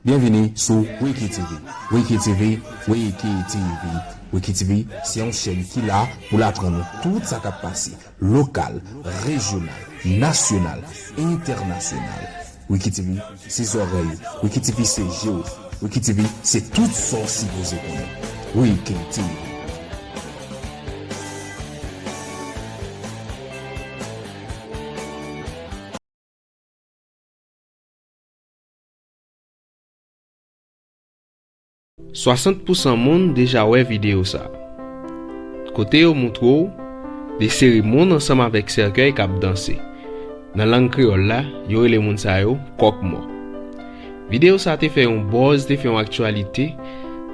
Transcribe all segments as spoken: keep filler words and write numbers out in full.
Byenvini sou Wiki T V. Wiki T V, Wiki T V. Wiki T V, se yon chèn ki la pou l aprann ou tout sa k ap pase, lokal, rejyonal, nasyonal, entènasyonal. Wiki T V, se zòrèy ou. Wiki T V, se je w. Wiki T V, se tout sa w sipoze konnen. Wiki T V. Swasant pousan moun deja wè videyo sa a, kote yo montre w de seri moun ansanm avèk sèkèy k ap danse. Nan lang kreyòl la, yo rele moun sa yo kòk mò. Videyo sa a te fè yon buzz, te fè yon aktyalite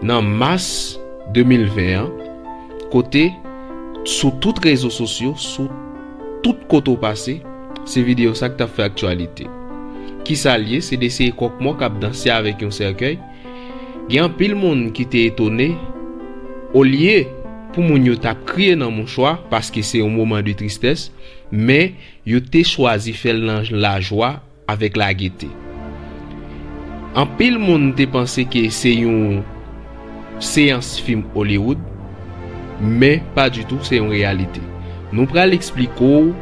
nan mas de mil ven an, kote sou tout rezo sosyo, sou tout kote w pase, se videyo sa k t ap fè aktyalite. Kisa l ye? Se de seri kòk mò k ap danse avèk yon sèkèy. Gen anpil moun ki te etone, olye pou moun yo t ap kriye nan mouchwa, paske se yon moman de tristès, men yo te chwazi fè l nan lajwa, avèk lagete. Anpil moun te panse ke se yon seyans fim Hollywood, men pa ditou, se yon reyalite. Nou pral eksplike w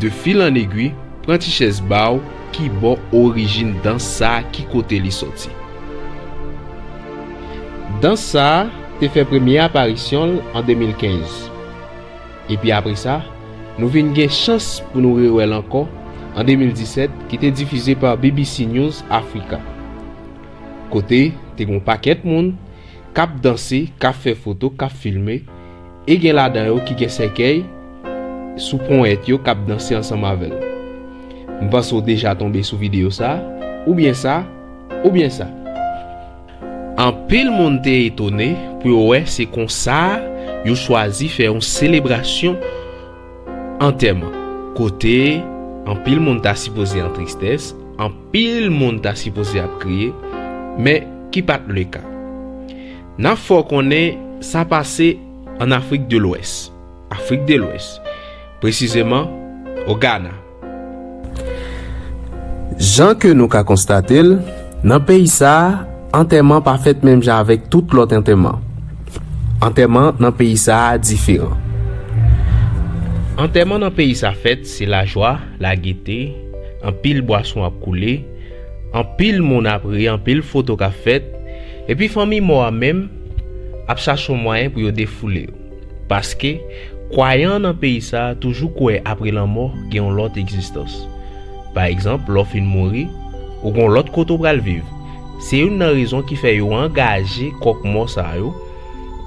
de fil an egwi, pran ti chèz ba w, ki bò orijin dans sa a, ki kote li sòti. Dans sa a te fè premye aparisyon l an de mil kenz. Epi apre sa, nou vin gen chans pou nou rewè l ankò an de mil disèt, ki te difize pa B B C News Africa, kote te gen yon pakèt moun k ap danse, k ap fè foto, k ap filme, e gen ladan yo ki gen sèkèy sou ponyèt yo k ap danse ansanm avè l. M panse w deja tonbe sou videyo sa, oubyen sa, oubyen sa. Anpil moun te etone pou yo wè se konsa yo chwazi fè yon selebrasyon antèman, kote anpil moun ta sipoze an tristès, anpil moun ta sipoze ap kriye, men ki pa t le ka. N ap fè w konnen sa pase an Afrik de Lwès. Afrik de Lwès, presizeman o Gana. Jan ke nou ka konstate l, nan peyi sa a, antèman pa fèt menm jan avèk tout lòt antèman. Antèman nan peyi sa a diferan. Antèman nan peyi sa fèt, se lajwa, lagete, anpil bwason ap koule, anpil moun ap ri, anpil foto k ap fèt, epi fanmi mò a menm ap chache yon mwayen pou yo defoule yo. Paske, kwayan nan peyi sa a toujou kwè apre lanmò gen yon lòt egzistans. Pa egzanp, lè w fin mouri, ou gen yon lòt kote w pral viv. Se youn nan rezon ki fè yo angaje kòk mò sa yo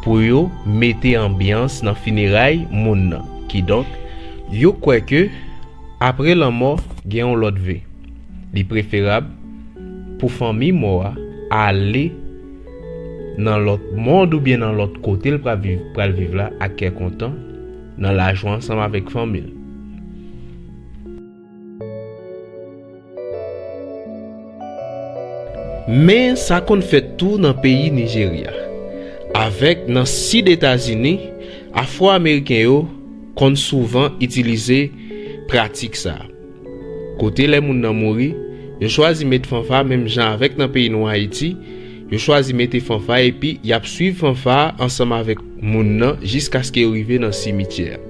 pou yo mete anbyans nan fineray moun nan. Kidonk, yo kwè ke apre lanmò, gen yon lòt vi. Li preferab pou fanmi mò a ale nan lòt mond oubyen nan lòt kote l pral viv, pral viv la ak kè kontan, nan lajwa ansanm avèk fanmi l. Men sa konn fèt tou nan peyi Nijerya, avèk nan sid Etazini, Afwo-Ameriken yo konn souvan itilize pratik sa a. Kote lè moun nan mouri, yo chwazi met fanfa menm jan avèk nan peyi nou Ayiti, yo chwazi mete fanfa epi y ap swiv fanfa a ansanm avèk moun nan jiskaske yo rive nan simityè a.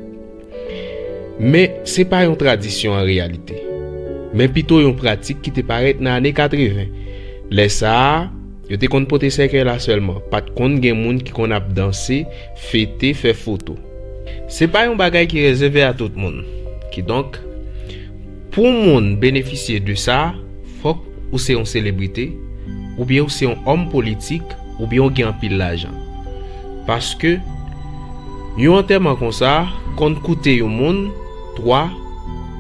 Men, se pa yon tradisyon an reyalite, men pito yon pratik ki te parèt nan ane katreven. Lè sa a, yo te konn pote sèkèy la sèlman, pa t konn gen moun ki konn ap danse, fete, fè foto. Se pa yon bagay ki rezève a tout moun. Kidonk, pou moun benefisye de sa, fòk ou se yon selebrite, oubyen ou se yon òm politik, oubyen ou gen anpil lajan. Paske, yon antèman konsa konn koute yon moun twa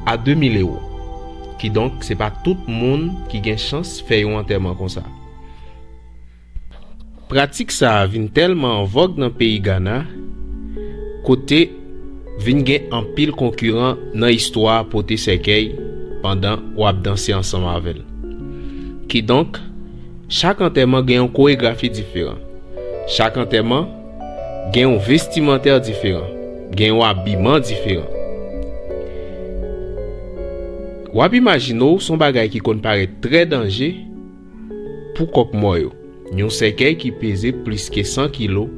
a de mil ewo. Kidonk, se pa tout moun ki gen chans fè yon antèman konsa. Pratik sa a vin tèlman an vòg nan peyi Gana, kote vin gen anpil konkiran nan istwa pote sèkèy pandan w ap danse ansanm avè l. Kidonk, chak antèman gen yon koregrafi diferan. Chak antèman gen yon vestimantè diferan, gen yon abiman diferan. W ap imajine w se yon bagay ki konn parèt trè danje, pou kòk mò yo. Yon sèkèy ki peze plis ke san kilo,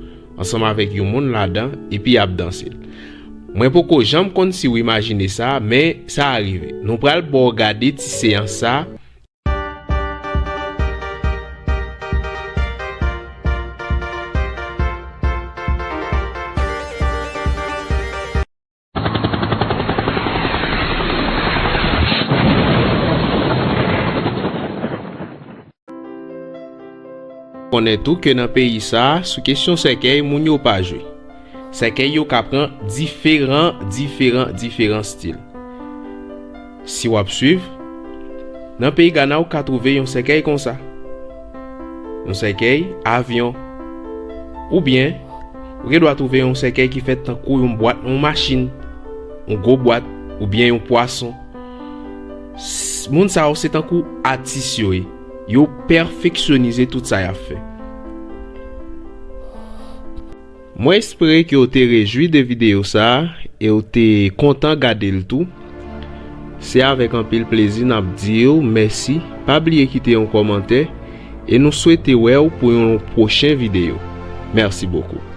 ansanm avèk yon moun ladan, epi y ap danse l. Mwen poko janm konn si w imajine sa, men sa a rive. Nou pral ba w gade ti seyans sa a. Konnen tou ke nan peyi sa a, sou kesyon sèkèy, moun yo pa jwe. Sèkèy yo ka pran diferan, diferan, diferan stil. Si w ap swiv, nan peyi Gana, ou ka twouve yon sèkèy konsa. Yon sèkèy avyon. Oubyen, ou gen dwa twouve yon sèkèy ki fèt tankou yon bwat, yon machin, yon gwo bwat, oubyen yon pwason. S-, moun sa yo se tankou atis yo ye. Yo pèfeksyonize tout sa y ap fè. Mwen espere ke w te rejwi de videyo sa a e w te kontan gade l tou. Se avèk anpil plezi n ap di w mèsi. Pa bliye kite yon kòmantè e nou swete wè w pou yon pwochen videyo. Mèsi bokou.